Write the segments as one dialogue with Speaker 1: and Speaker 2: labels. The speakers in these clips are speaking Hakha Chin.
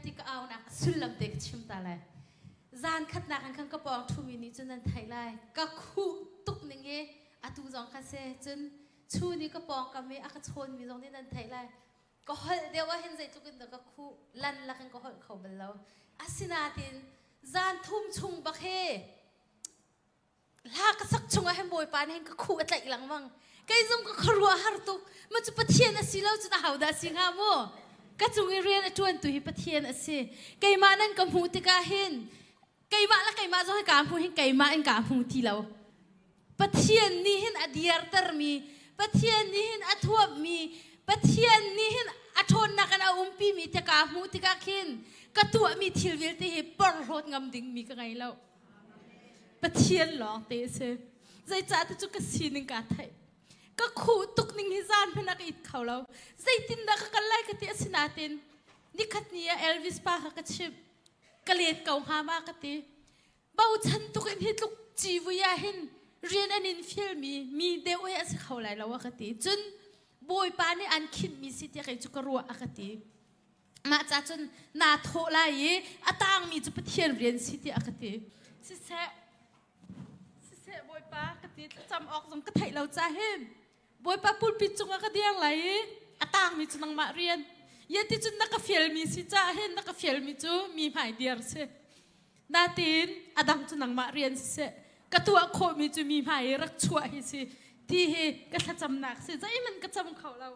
Speaker 1: ti ka aunak a sullam te ka chim ta lai. Zan khatnak in khan ka pawng ṭhumi nih cun nan theih lai. Ka khuh tuk ning hi atu zong kha si. Cun chun i ka pawngkam i a ka chawnmi zong nih nan theih lai. Ka holh deuh ah hin zeitluk in dah ka khuh lan lakin ka holh kho bal lo. Asinain zan thum chung bak hi hla ka sak chungah hin Bawipa nih hin ka khuh a tlaih lengmang. Kei zong ka khuaruah har tuk. Ma cu Pathian a si lo cun ahodah a si hnga mu? Ka cung i rian a ṭuantu hi Pathian a si. Keimah nan ka hmuh tikah hin keimah le keimah zong hi kaa hmu hin keimah in kaa hmu ti lo. Pathian nih hin a diartermi, Pathian nih hin a thuammi, Pathian nih hin a ṭhawnnak in a umpimi te kaa hmuh tikah khin ka tuahmi thil vialte hi porhlawt ngam dingmi ka ngei lo. Pathian lawng te a si. Zeicah ti cu ka sining kaa theih. Ka khuh tuk ning hi zan hmanh ah ka it kho lo. Zeitindah ka kal lai ka ti asinain nikhat ni ah Elvis pa kha ka chimh. Ka let ko hnga ma ka ti. Bochan tuk in hi tluk civui ah hin rian an in fialmi mi deuh hi a si kho lai lo a ka ti. Cun Bawipa nih an khinhmi si tiah kei cu ka ruah a ka ti. Mah ca cun naa thawh lai i a tangmi cu Pathian rian si tiah a ka ti. Siseh, siseh Bawipa ka ti thlacam awk zong ka theih lo ca hin Bawipa pulpit cungah ka dir lai i a tangmi cu nangmah rian. Yeti cun na ka fialmi si caah hin na ka fialmi cu mi hmai dir si. Natin a dang cu nangmah rian siseh ka tuah khawhmi cu mi hmai i rak chuah hi si ti hi ka thlacamnak si zeihmanh ka cam kho lo.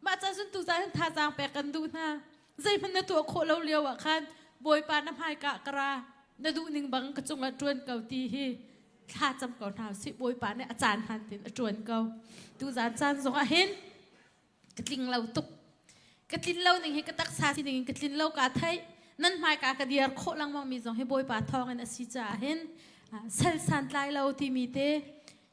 Speaker 1: Mah ca cun tuzaan hin thazaang pek kan duh hna. Zeihmanh na tuah khawh lo lio ah khan Bawipa na hmaika ka ra, na duhning bang ka cungah ṭuan ko ti hi thla cam ko hna usih. Bawipa nih a caan hmaan tein a ṭuan ko. Tuzaan caan zong ah hin ka tling lo tuk. Ka tlin lo ning hi ka taksa sining in ka tlin lo kaa theih. Nan hmaika ka diar khawh lengmang mi zong hi Bawipa thawng in a si caah hin sal santlai lo timi te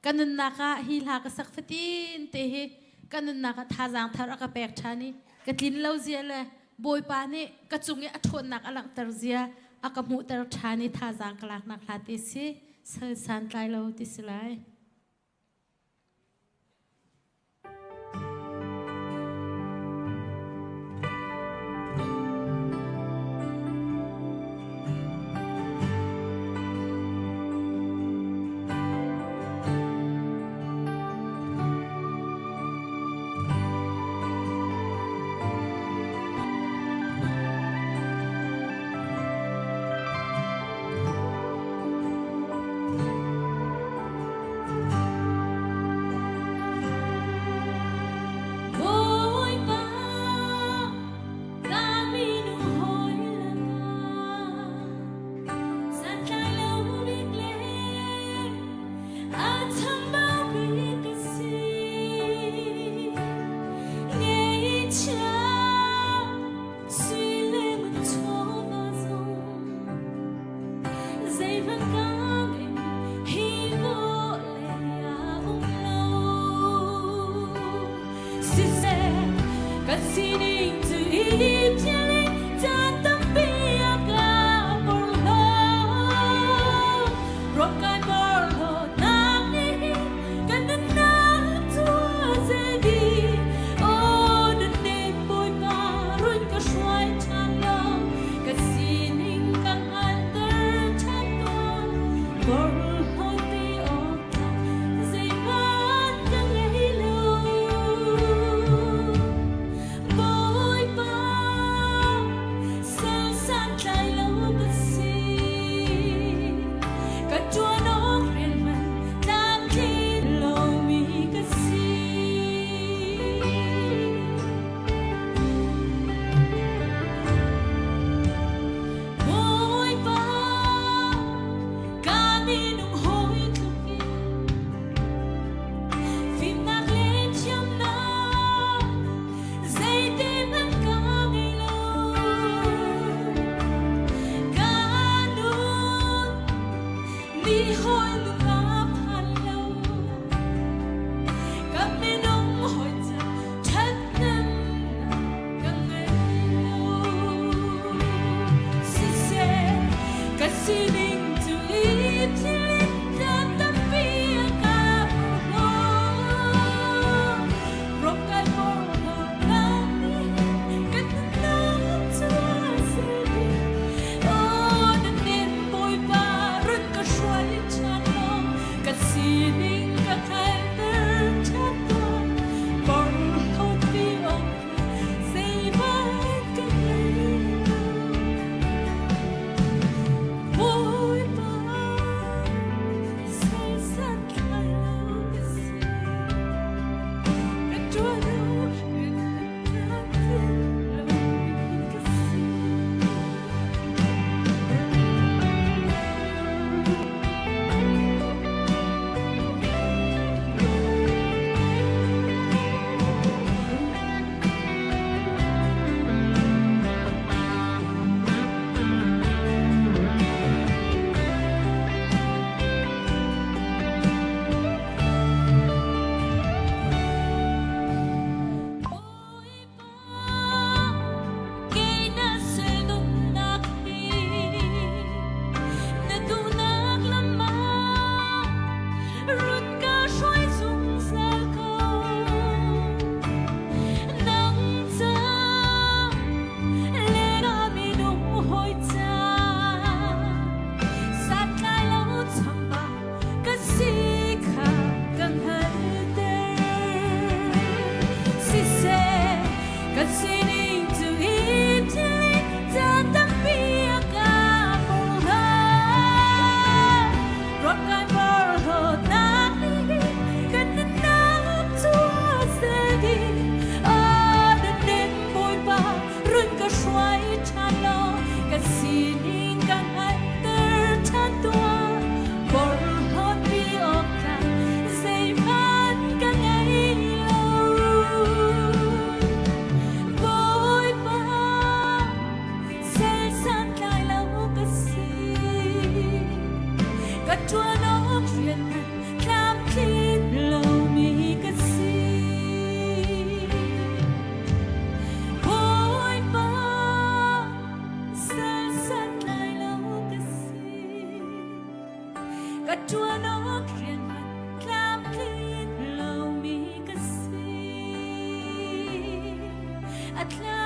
Speaker 1: Ka nunnak ah hi hla ka sak fatin te hi ka nunnak ah thazaang thar a ka pek ṭhan i ka tlin lo zia le Bawipa nih ka cung i a ṭhawnnak a langhter zia a ka hmuhter ṭhan i thazaang ka laknak hla te si sal santlai lo ti si lai. Bawipa, ka minung hawi lakah santlai lo bik le a chambau bik ka si. Ngeihchia sui le ngun chawva zong Zeihmanh ka ngei hi vawlei ah um lo. Siseh, ka sining cu i philh in caan tampi a ka porhlaw. Ruak kai porhlawtnak nih hin ka nunnak cu a zel dih. Aw nunnem Bawipa, run ka hruai ṭhan law ka sining ka hngalhter ṭhan tawn. Porhlawt ti awk zeihmanh ka ngei lo. Bawipa. sining ka hngalhter ṭhan tuah. Porhlawtpi awk zeihmanh ka ngei lo. Bawipa, sersan thlai lo ka si. Ka ṭuan in ka tlin lomi ka si. Kei na selnunnak hi na duhnak lam ah run ka hruai zungzal ko. Nang ca le ka minung hawi ca santlai lo chamba ka si kha ka hngalhter. Siseh, ka sining cu i thil caan tampi a ka hmuh. Ruak kai porhlawtnak nih kan nunnak cu a ser dih. A nunnem Bawipa run ka hruai ṭhan law ka sining ka hngalhter ṭhan tuah. Porhlawtpi awk tlak zeihmanh ka ngei lo. Bawipa, sel santlai lo ka si. Ka ṭuan awk rian tlamtlin lomi ka si. Bawipa, sel santlai lo ka si. Ka ṭuan awk rian tlamtlin lomi ka si. A tla